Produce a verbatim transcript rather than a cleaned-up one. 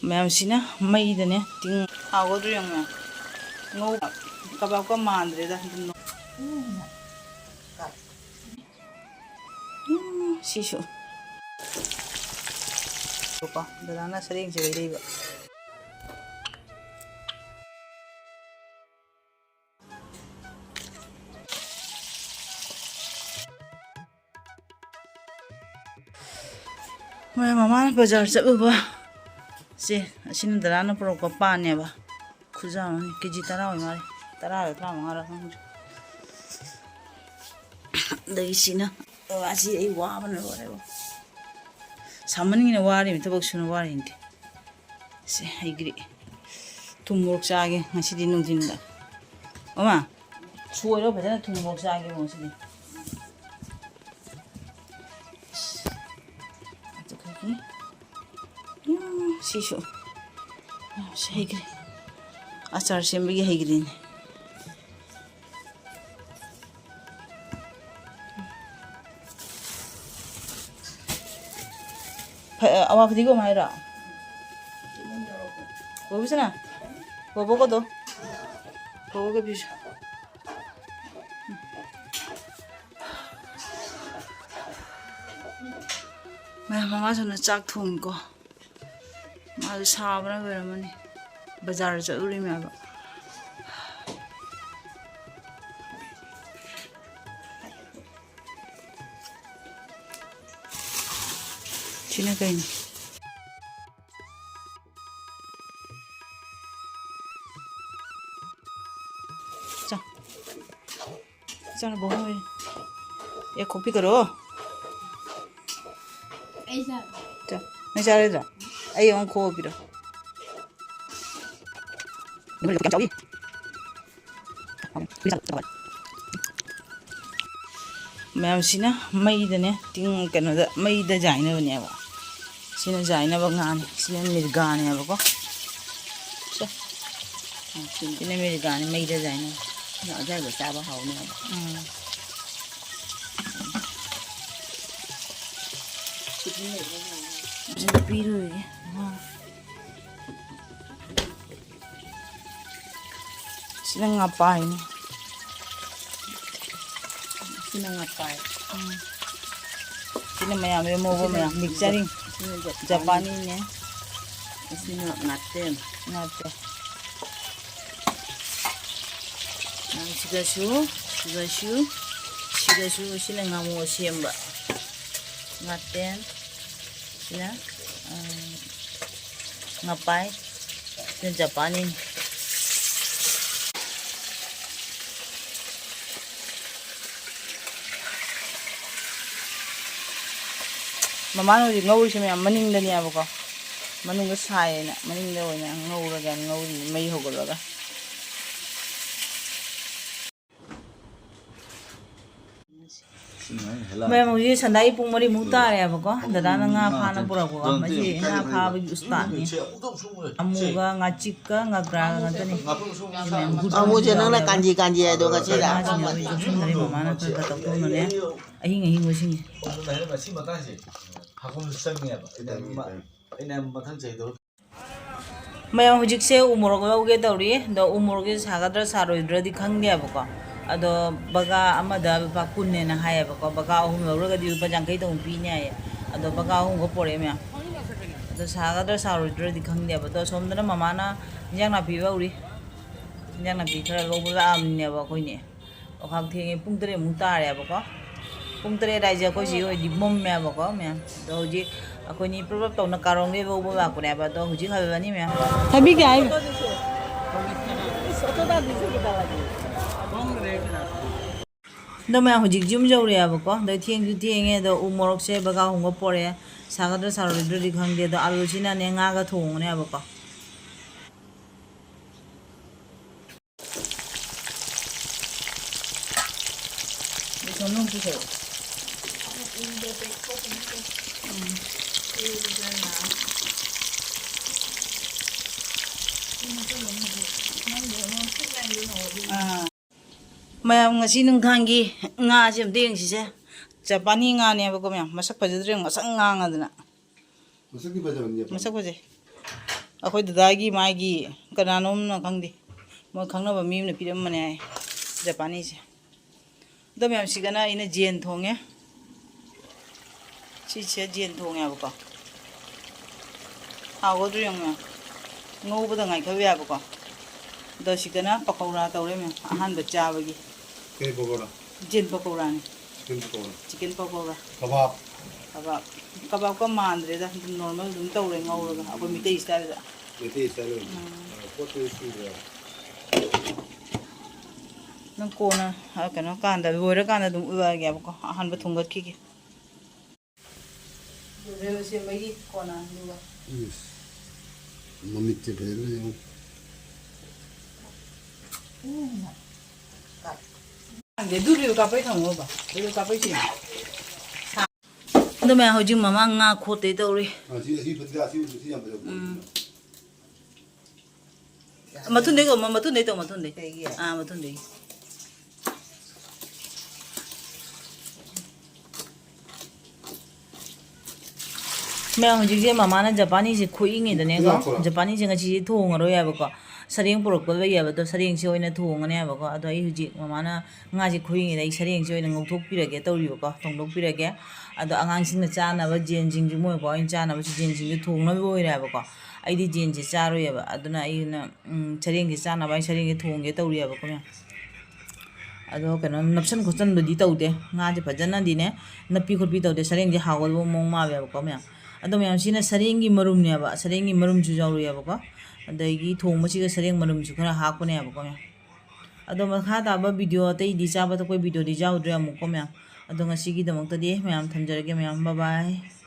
ꯃꯌꯥꯝꯁꯤꯅ ꯃꯩꯗꯅꯦ ꯇꯤꯡ ꯍꯥꯎꯒꯗ꯭ꯔꯣ ꯌꯦꯡꯉꯣ꯫ ꯉꯧ ꯀꯕꯥꯕꯀ ꯃꯥꯟꯗ꯭ꯔꯦꯗ ꯑꯗꯨꯝ꯫ ꯎꯝ, ꯁꯤꯁꯨ꯫ ꯀꯣ ꯗꯗꯥꯅ ꯁꯔꯦꯡꯁꯦ ꯂꯩꯔꯛꯏꯕ꯫ ꯃꯣꯏ ꯃꯃꯥꯅ ꯕꯖꯥꯔ ꯆꯠꯂꯨꯕ꯫ ꯁꯦ, ꯑꯁꯤꯅ ꯗꯗꯥꯅ ꯄꯨꯔꯛꯄ ꯄꯥꯟꯅꯦꯕ꯫ ꯈꯨꯖꯥ ꯑꯃꯅꯤ, ꯀꯦ ꯖꯤ ꯇꯔꯥ ꯑꯣꯏ ꯃꯥꯜꯂꯦ꯫ ꯇꯔꯥꯔ ꯇꯔꯥꯃꯉꯥꯔ ꯈꯪꯗ꯭ꯔꯦ꯫ ꯑꯗꯒꯤ ꯁꯤꯅ, ꯑꯁꯤ ꯑꯩ ꯋꯥꯕꯅ ꯂꯣꯏꯔꯦꯕ꯫ ꯁꯥꯃꯟꯒꯤꯅ ꯋꯥꯔꯤꯕꯅꯤ, ꯊꯕꯛ ꯁꯨꯅ ꯋꯥꯔꯤꯅꯤ꯫ ꯁꯦ, ꯍꯩꯒ꯭ꯔꯤ꯫ ꯊꯨꯝ ꯃꯣꯔꯣꯛ ꯆꯥꯒꯦ ꯉꯁꯤꯗꯤ ꯅꯨꯡꯊꯤꯟꯗ꯫ ꯃꯃꯥ, ꯁꯣꯏꯔꯣ ꯐꯖꯅ, ꯊꯨꯝ ꯃꯣꯔꯣꯛ ꯆꯥꯒꯦꯕ ꯉꯁꯤꯗꯤ꯫ ꯑꯗꯨꯗꯒꯤ, ꯎꯝ, ꯁꯤꯁꯨ꯫ ꯁꯤ ꯍꯩꯒ꯭ꯔꯤ꯫ ꯑꯆꯥꯔ ꯁꯦꯝꯕꯒꯤ ꯍꯩꯒ꯭ꯔꯤꯅꯦ꯫ ꯐ-, ꯑꯋꯥ ꯐꯗꯤꯒꯣꯝ ꯍꯥꯏꯔꯣ? ꯀꯣꯕꯤꯁꯤꯅ? ꯀꯣꯕꯣ ꯀꯣꯗꯣ? ꯀꯣꯕꯣ ꯀꯣꯕꯤꯁꯨ꯫ ꯃꯌꯥꯝ ꯃꯃꯥꯁꯨꯅ ꯆꯥꯛ ꯊꯣꯡꯉꯤꯀꯣ꯫ ꯃꯥꯁꯨ ꯁꯥꯕꯅ ꯂꯣꯏꯔꯝꯃꯅꯤ꯫ ꯕꯖꯥꯔ ꯆꯠꯂꯨꯔꯤꯃꯦꯕ꯫ ꯁꯤꯅ ꯀꯩꯅꯣ? ꯆꯥ꯫ ꯏꯆꯥꯅꯨꯄꯥ ꯍꯣꯏ꯫ ꯑꯦ, ꯈꯣꯛꯄꯤ ꯀꯔꯣ꯫ ꯑꯩ ꯆꯥ-, ꯆꯥ꯫ ꯅꯪ ꯆꯥꯔꯣꯏꯗ꯭ꯔꯣ? ꯑꯩ ꯑꯃꯨꯛ ꯈꯣꯛꯑ ꯄꯤꯔꯣ꯫ ꯃꯌꯥꯝꯁꯤꯅ ꯃꯩꯗꯅꯦ, ꯇꯤꯡ, ꯀꯩꯅꯣꯗ, ꯃꯩꯗ ꯌꯥꯏꯅꯕꯅꯦꯕ꯫ ꯁꯤꯅ ꯌꯥꯏꯅꯕ ꯉꯥꯅꯤ꯫ ꯁꯤꯅ ꯃꯤꯔꯒꯥꯅꯦꯕꯀꯣ꯫ ꯁꯦ꯫ ꯁꯤꯅ ꯃꯤꯔꯒꯥꯅꯤ, ꯃꯩꯗ ꯌꯥꯏꯅꯕ꯫ ꯑꯗꯨꯅ ꯑꯗꯨꯋꯥꯏꯗ ꯆꯥꯕ ꯍꯥꯎꯅꯤ ꯍꯥꯏꯕ꯫ ꯎꯝ꯫ ꯁꯤꯗꯤ ꯄꯤꯔꯣꯏꯒꯦ꯫ ꯑꯥ꯫ ꯁꯤꯅ ꯉꯄꯥꯏꯅꯤ꯫ ꯁꯤꯅ ꯉꯄꯥꯏ꯫ ꯎꯝ꯫ ꯁꯤꯅ ꯃꯌꯥꯝ ꯌꯣꯝꯍꯧꯕ ꯁꯤꯅ ꯃꯌꯥꯝ ꯃꯤꯛꯆꯔꯤꯡ꯫ ꯁꯤꯅ ꯖꯄꯥꯟ꯫ ꯖꯄꯥꯅꯤꯅꯦ꯫ ꯁꯤꯅ ꯉꯥꯇꯦꯟ꯫ ꯉꯥꯇꯦꯟ꯫ ꯁꯤꯗꯁꯨ, ꯁꯤꯗꯁꯨ, ꯁꯤꯗꯁꯨ ꯁꯤꯅ ꯉꯥꯃꯨ ꯑꯁꯦꯝꯕ꯫ ꯉꯥꯇꯦꯟ꯫ ꯁꯤꯅ, ꯑ, ꯉꯄꯥꯏ꯫ ꯁꯤꯅ ꯖꯄꯥꯟꯅꯤ꯫ ꯃꯃꯥꯅ ꯍꯧꯖꯤꯛ ꯉꯧꯔꯤꯁꯦ ꯃꯌꯥꯝ ꯃꯅꯤꯡꯗꯅꯦꯕꯀꯣ꯫ ꯃꯅꯨꯡꯗ ꯁꯥꯏꯌꯦꯅ ꯃꯅꯤꯡꯗ ꯑꯣꯏꯅ ꯉꯧꯔꯒꯦꯅ ꯉꯧꯔꯤ, ꯃꯩ ꯍꯧꯒꯠꯂꯒ꯫ ꯃꯌꯥꯝ ꯍꯧꯖꯤꯛ ꯁꯟꯗꯥꯒꯤ ꯄꯨꯡ ꯃꯔꯤꯃꯨꯛ ꯇꯥꯔꯦꯕꯀꯣ꯫ ꯗꯗꯥꯅ ꯉꯥ ꯐꯥꯅ ꯄꯨꯔꯛꯄꯀꯣ꯫ ꯃꯁꯤ ꯉꯥ ꯐꯥꯕꯒꯤ ꯎꯁꯇꯥꯠꯅꯤ꯫ ꯑꯃꯨꯒ ꯉꯥꯆꯤꯛꯀ ꯉꯥꯒ꯭ꯔꯥꯒ ꯉꯥꯛꯇꯅꯤ꯫ ꯑꯃꯨꯁꯦ ꯅꯪꯅ ꯀꯥꯟꯖꯤ ꯀꯥꯟꯖꯤ ꯍꯥꯏꯗꯣ ꯉꯁꯤꯔ? ꯉꯥꯁꯤꯡ ꯑꯩꯈꯣꯏ ꯌꯣꯛꯁꯟꯗꯔꯦ ꯃꯃꯥꯅ ꯈꯔ ꯈꯔ ꯇꯧꯊꯣꯛꯅꯅꯦ꯫ ꯑꯍꯤꯡ ꯑꯍꯤꯡꯕꯁꯤꯡꯁꯦ꯫ ꯑꯗꯨꯅ ꯍꯥꯏꯔꯤꯕ ꯁꯤ ꯃꯇꯥꯡꯁꯦ ꯍꯥꯀꯨꯝꯁꯨ ꯆꯪꯉꯦꯕ꯫ ꯑꯩꯅ ꯑꯃ-, ꯑꯩꯅ ꯃꯊꯪ ꯆꯍꯤꯗꯣ ꯃꯌꯥꯝ ꯍꯧꯖꯤꯛꯁꯦ ꯎ ꯃꯣꯔꯣꯛ ꯂꯧꯒꯦ ꯇꯧꯔꯤ꯫ ꯑꯗꯣ ꯎ ꯃꯣꯔꯣꯛꯁꯦ ꯁꯥꯒꯗ꯭ꯔꯥ ꯁꯥꯔꯣꯏꯗ꯭ꯔꯗꯤ ꯈꯪꯗꯦꯕꯀꯣ꯫ ꯑꯗꯣ ꯕꯒꯥ ꯑꯃꯗ ꯂꯨꯄꯥ ꯀꯨꯟꯅꯦꯅ ꯍꯥꯏꯌꯦꯕꯀꯣ꯫ ꯕꯒꯥ ꯑꯍꯨꯝ ꯂꯧꯔꯒꯗꯤ ꯂꯨꯄꯥ ꯌꯥꯡꯈꯩ ꯇꯧꯅ ꯄꯤꯅꯤ ꯍꯥꯏꯌꯦ꯫ ꯑꯗꯣ ꯕꯒꯥ ꯑꯍꯨꯝ ꯈꯛ ꯄꯣꯔꯛꯑꯦ ꯃꯌꯥꯝ꯫ ꯑꯗꯣ ꯁꯥꯒꯗ꯭ꯔꯥ ꯁꯥꯔꯣꯏꯗ꯭ꯔꯗꯤ ꯈꯪꯗꯦꯕ꯫ ꯑꯗꯣ ꯁꯣꯝꯗꯅ ꯃꯃꯥꯅ ꯏꯟꯖꯥꯡ ꯅꯥꯄꯤ ꯂꯧꯔꯤ꯫ ꯏꯟꯖꯥꯡ ꯅꯥꯄꯤ ꯈꯔ ꯂꯧꯕ ꯂꯥꯛꯑꯕꯅꯦꯕ ꯑꯩꯈꯣꯏꯅꯦ꯫ ꯑꯣꯈꯥꯛ ꯊꯦꯡꯉꯦ, ꯄꯨꯡ ꯇꯔꯦꯠꯃꯨꯛ ꯇꯥꯔꯦꯕꯀꯣ꯫ ꯄꯨꯡ ꯇꯔꯦꯠ ꯍꯥꯏꯁꯦ ꯑꯩꯈꯣꯏ ꯁꯤ ꯑꯣꯏꯗꯤ ꯃꯝꯃꯦꯕꯀꯣ ꯃꯌꯥꯝ꯫ ꯑꯗꯣ ꯍꯧꯖꯤꯛ ꯑꯩꯈꯣꯏꯅꯤ ꯄ꯭ꯔꯞ ꯄ꯭ꯔꯞ ꯇꯧꯅ ꯀꯥꯔꯣꯡꯗꯩ ꯂꯧꯕ ꯂꯥꯛꯄꯅꯦꯕ꯫ ꯑꯗꯣ ꯍꯧꯖꯤꯛ ꯍꯜꯂꯅꯤ ꯃꯌꯥꯝ꯫ ꯊꯥꯕꯤꯒꯦ ꯍꯥꯏ꯫ ꯑꯗꯣ ꯃꯌꯥꯝ ꯍꯧꯖꯤꯛ ꯌꯨꯝ ꯌꯧꯔꯦꯕꯀꯣ꯫ ꯑꯗꯣ ꯊꯦꯡꯁꯨ ꯊꯦꯡꯉꯦ꯫ ꯑꯗꯣ ꯎ ꯃꯣꯔꯣꯛꯁꯦ ꯕꯒꯥ ꯑꯍꯨꯝꯒ ꯄꯣꯔꯛꯑꯦ꯫ ꯁꯥꯒꯗ꯭ꯔꯥ ꯁꯥꯔꯣꯏꯗ꯭ꯔꯗꯤ ꯈꯪꯗꯦ꯫ ꯑꯗꯣ ꯑꯂꯨꯁꯤꯅꯅꯦ ꯉꯥꯒ ꯊꯣꯡꯉꯅꯦꯕꯀꯣ꯫ ꯃꯌꯥꯝ, ꯉꯁꯤ ꯅꯨꯡꯗꯥꯡꯒꯤ ꯉꯥꯁꯦ ꯑꯝꯇ ꯌꯦꯡꯁꯤꯁꯦ꯫ ꯖꯄꯥꯅꯤ ꯉꯥꯅꯦꯕꯀꯣ ꯃꯌꯥꯝ꯫ ꯃꯁꯛ ꯐꯖꯗ꯭ꯔꯦ, ꯉꯁꯪ ꯉꯥꯡꯉꯗꯅ꯫ ꯃꯁꯛꯇꯤ ꯐꯖꯕꯅꯤ ꯖꯄꯥꯟ꯫ ꯃꯁꯛ ꯐꯖꯩ꯫ ꯑꯩꯈꯣꯏ ꯗꯗꯥꯒꯤ ꯃꯥꯒꯤ ꯀꯅꯥꯅꯣꯝꯅ ꯈꯪꯗꯦ, ꯃꯣꯏ ꯈꯪꯅꯕ ꯃꯤ ꯑꯃꯅ ꯄꯤꯔꯝꯕꯅꯦ ꯍꯥꯏ, ꯖꯄꯥꯅꯤꯁꯦ꯫ ꯑꯗꯣ ꯃꯌꯥꯝ, ꯁꯤꯗꯅ ꯑꯩꯅ ꯖꯦꯟ ꯊꯣꯡꯉꯦ꯫ ꯁꯤꯁꯦ ꯖꯦꯟ ꯊꯣꯡꯉꯦꯕꯀꯣ꯫ ꯍꯥꯎꯒꯗ꯭ꯔꯣ ꯌꯦꯡꯉꯣ ꯃꯌꯥꯝ꯫ ꯉꯧꯕꯗ ꯉꯥꯏꯈꯠꯂꯨ ꯌꯥꯕꯀꯣ꯫ ꯑꯗꯣ ꯁꯤꯗꯅ ꯄꯀꯧꯔꯥ ꯇꯧꯔꯦ ꯃꯌꯥꯝ, ꯑꯍꯥꯟꯕ ꯆꯥꯕꯒꯤ꯫ ꯀꯩ ꯄꯀꯧꯔꯥ? ꯖꯦꯟ ꯄꯀꯧꯔꯥꯅꯤ꯫ ꯆꯤꯀꯟ ꯄꯀꯧꯔꯥ꯫ ꯆꯤꯀꯟ ꯄꯀꯧꯔꯥ꯫ ꯀꯕꯥꯕ꯫ ꯀꯕꯥꯕ꯫ ꯀꯕꯥꯕꯀ ꯃꯥꯟꯗ꯭ꯔꯦꯗ, ꯑꯗꯨꯝ ꯅꯣꯔꯃꯦꯜ ꯑꯗꯨꯝ ꯇꯧꯔꯦ ꯉꯧꯔꯒ, ꯑꯩꯈꯣꯏ ꯃꯤꯇꯩ ꯏꯁꯇꯥꯏꯜꯗ꯫ ꯃꯩꯇꯩ ꯏꯁꯇꯥꯏꯜ ꯑꯣꯏꯅ꯫ ꯎꯝ꯫ ꯑ, ꯄꯣꯠꯇꯨꯗꯤ ꯁꯨꯗ꯭ꯔꯦꯕ꯫ ꯅꯪ ꯀꯣꯟꯅ, ꯑ, ꯀꯩꯅꯣ ꯀꯥꯟꯗ, ꯂꯣꯏꯔꯀꯥꯟꯗ ꯑꯗꯨꯝ ꯎꯠꯂꯛꯑꯒꯦꯕꯀꯣ꯫ ꯑꯍꯥꯟꯕ ꯊꯣꯡꯒꯠꯈꯤꯒꯦ꯫ ꯅꯨꯗꯜ ꯁꯦꯝꯕꯒꯤ ꯀꯣꯟꯅ ꯑꯗꯨꯒ꯫ ꯏꯁ, ꯃꯃꯤꯠꯁꯦ ꯐꯖꯅ ꯌꯦꯡꯉꯨ꯫ ꯎꯝ꯫ ꯑꯗꯨ ꯔꯤꯜ ꯀꯥꯞꯄꯩ ꯊꯝꯃꯣꯕ꯫ ꯔꯤꯜ ꯀꯥꯞꯄꯩ ꯁꯦꯝꯃꯣ꯫ ꯑꯗꯣ ꯃꯌꯥꯝ, ꯍꯧꯖꯤꯛ ꯃꯃꯥ ꯉꯥ ꯈꯣꯠꯇꯣꯏ ꯇꯧꯔꯤ꯫ ꯑꯁꯤ, ꯑꯁꯤ ꯐꯖ-, ꯑꯁꯤ ꯐꯖ ꯌꯥꯝ ꯐꯖꯕ ꯎꯝ꯫ ꯃꯊꯨꯟꯗꯩ ꯇꯧ, ꯃꯊꯨꯟꯗꯩ ꯇꯧ, ꯃꯊꯨꯟꯗꯩ꯫ ꯀꯩꯒꯤ? ꯑꯥ, ꯃꯊꯨꯟꯗꯩ꯫ ꯃꯌꯥꯝ, ꯍꯧꯖꯤꯛꯁꯦ ꯃꯃꯥꯅ ꯖꯄꯥꯅꯤꯁꯦ ꯈꯣꯛꯏꯉꯩꯗꯅꯦꯀꯣ, ꯂꯥꯛꯄ꯭ꯔꯣ? ꯖꯄꯥꯅꯤꯁꯦ ꯉꯁꯤꯁꯦ ꯊꯣꯡꯉꯔꯣꯏ ꯍꯥꯏꯕꯀꯣ, ꯁꯔꯦꯡ ꯄꯨꯔꯛꯄ ꯂꯩꯌꯦꯕ, ꯑꯗꯣ ꯁꯔꯦꯡꯁꯦ ꯑꯣꯏꯅ ꯊꯣꯡꯉꯅꯤ ꯍꯥꯏꯕꯀꯣ꯫ ꯑꯗꯣ ꯑꯩ ꯍꯧꯖꯤꯛ ꯃꯃꯥꯅ ꯉꯥꯁꯦ ꯈꯣꯛꯏꯉꯩꯗ ꯑꯩ ꯁꯔꯦꯡꯁꯦ ꯑꯣꯏꯅ ꯉꯧꯊꯣꯛꯄꯤꯔꯒꯦ ꯇꯧꯔꯤꯕꯀꯣ, ꯊꯣꯡꯗꯣꯛꯄꯤꯔꯒꯦ꯫ ꯑꯗꯣ ꯑꯉꯥꯡꯁꯤꯡꯅ ꯆꯥꯅꯕ ꯖꯦꯟꯁꯤꯡꯁꯨ, ꯃꯣꯏ ꯕꯕꯥ ꯍꯣꯏꯅ ꯆꯥꯅꯕꯁꯨ ꯖꯦꯟꯁꯤꯡꯁꯨ ꯊꯣꯡꯅꯕ ꯑꯣꯏꯔꯦ ꯍꯥꯏꯕꯀꯣ꯫ ꯑꯩꯗꯤ ꯖꯦꯟꯁꯦ ꯆꯥꯔꯣꯏꯌꯦꯕ, ꯑꯗꯨꯅ ꯑꯩꯅ, ꯎꯝ, ꯁꯔꯦꯡꯁꯦ ꯆꯥꯅꯕ ꯑꯩ ꯁꯔꯦꯡꯁꯦ ꯊꯣꯡꯒꯦ ꯇꯧꯔꯤꯑꯕꯀꯣ ꯃꯌꯥꯝ꯫ ꯑꯗꯣ ꯀꯩꯅꯣ, ꯅꯞꯁꯟ ꯈꯣꯠꯆꯟꯕꯗꯤ ꯇꯧꯗꯦ, ꯉꯥꯁꯦ ꯐꯖꯅꯗꯤꯅꯦ ꯅꯞꯄꯤ ꯈꯣꯠꯄꯤ ꯇꯧꯗꯦ꯫ ꯁꯔꯦꯡꯁꯦ ꯍꯥꯎꯒꯗꯕ ꯃꯑꯣꯡ ꯃꯥꯜꯂꯦꯕꯀꯣ ꯃꯌꯥꯝ꯫ ꯑꯗꯣ ꯃꯌꯥꯝ, ꯁꯤꯅ ꯁꯔꯦꯡꯒꯤ ꯃꯔꯨꯝꯅꯦꯕ, ꯁꯔꯦꯡꯒꯤ ꯃꯔꯨꯝꯁꯨ ꯌꯥꯎꯔꯛꯑꯦꯕꯀꯣ꯫ ꯑꯗꯒꯤ ꯊꯣꯡꯕꯁꯤꯒ ꯁꯔꯦꯡ ꯃꯔꯨꯝꯁꯨ ꯈꯔ ꯍꯥꯞꯄꯅꯦꯕꯀꯣ ꯃꯌꯥꯝ꯫ ꯑꯗꯣ ꯃꯈꯥ ꯇꯥꯕ ꯚꯤꯗꯤꯑꯣ, ꯑꯇꯩꯗꯤ ꯆꯥꯕ ꯊꯛꯄꯒꯤ ꯚꯤꯗꯤꯑꯣꯗꯤ ꯌꯥꯎꯗ꯭ꯔꯦ ꯑꯃꯨꯛꯀꯣ ꯃꯌꯥꯝ꯫ ꯑꯗꯣ ꯉꯁꯤꯒꯤꯗꯃꯛꯇꯗꯤ ꯃꯌꯥꯝ ꯊꯝꯖꯔꯒꯦ ꯃꯌꯥꯝ, bye bye꯫